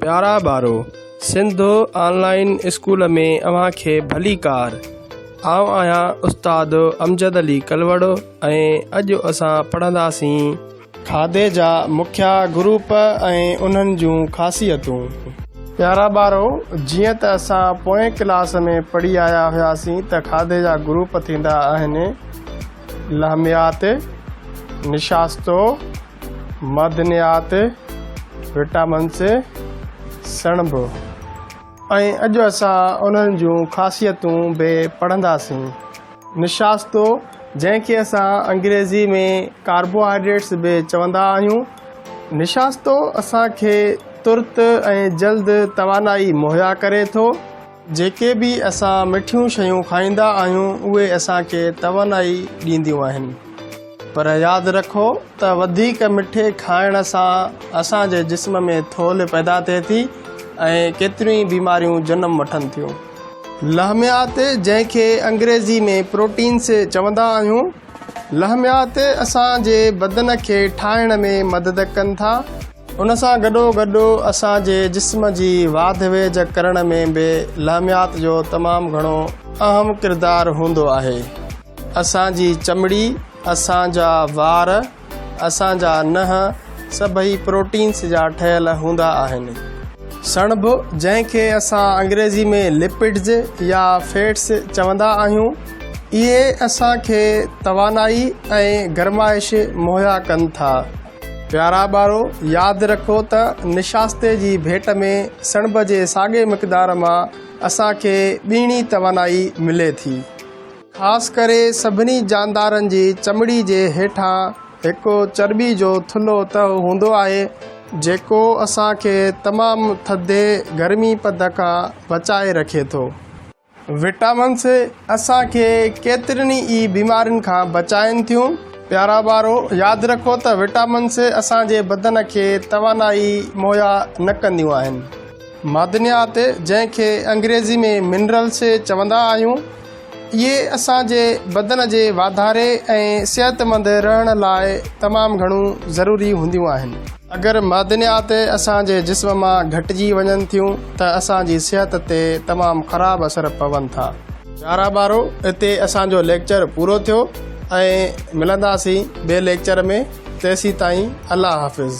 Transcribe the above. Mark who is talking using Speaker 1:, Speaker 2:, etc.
Speaker 1: پيارا ٻارو، سنڌ آن line school ۾ اوهان کي ڀليڪار. آئون آهيان استاد امجد علي ڪلوڙ ۽ اڄ اسان پڙهنداسين. کاڌي جا مکيا گروپ ۽ انهن جون خاصيتون. پيارا ٻارو، جيئن ته اسان پوئين ڪلاس ۾ پڙهي آيا هياسين ته کاڌي جا گروپ ٿيندا آهن، لحميات، نشاستو، معدنيات، وٽامنس، سڻڀ. ۽ اڄ اسان انهن جون خاصيتون به پڙهنداسين. نشاستو، جنهن کي اسان انگريزي ۾ ڪاربوهائيڊريٽس به چوندا آهيون. نشاستو اسان کي ترت ۽ جلد توانائي مهيا ڪري ٿو. جيڪي به اسان مٺيون شيون کائيندا آهيون اهي اسان کي توانائي ڏينديون آهن پر ياد رکو ته وڌيڪ مٺي کائڻ سان اسان جي جسم ۾ ٿولهه پيدا ٿئي ٿي ۽ ڪيتريون ئي بيماريون جنم وٺن ٿيون. لحميات جنهن کي انگريزي ۾ پروٽينس چوندا آهيون لحميات اسان جي بدن کي ٺاهڻ ۾ مدد ڪن ٿا. ان سان گڏوگڏ اسان جي جسم جي واڌ ويجهه ڪرڻ ۾ به لحميات جو تمام گهڻو اهم ڪردار هوندو آهي. اسان جي چمڙي، اسان جا وار، اسان جا ننهن سڀئي پروٽينس جا ٺهيل هوندا آهن. سڻڀ جنهن کي اسان انگريزي ۾ لپڊز يا فيٽس چوندا آهيون، اهي اسان کي توانائي ۽ گرمائش مهيا ڪن ٿا. پيارا ٻارو! ياد رکو ته نشاستي جي ڀيٽ ۾ سڻڀ جي ساڳئي مقدار مان اسان کي ٻيڻي توانائي ملي ٿي. خاص ڪري سڀني جاندارن جي چمڙي جي هيٺان هڪ چرٻي جو ٿلهو تهه هوندو آهي، جيڪو اسان کي تمام ٿڌي گرمي پد کان بچائي رکي ٿو. وٽامنس اسان کي ڪيترين ئي بيمارين کان بچائين ٿيون. پيارا ٻارو ياد رکو ته وٽامنس اسان جي بدن کي توانائي مهيا نه ڪنديون آهن. معدنيات جنهن کي انگريزي ۾ منرلس چوندا آهيون اهي اسان جي بدن جي واڌاري ۽ صحتمند رهڻ لاء تمام گهڻو ضروري هونديون آهن. اگر معدنيات اسان جي جسم مان گهٽجي وڃن ٿيون ته اسان جي صحت تي تمام خراب اثر پون ٿا. پيارا ٻارو اتي اسان جو ليڪچر پورو ٿيو ۽ ملنداسين ٻئي ليڪچر ۾ تيسين تائين الله حافظ.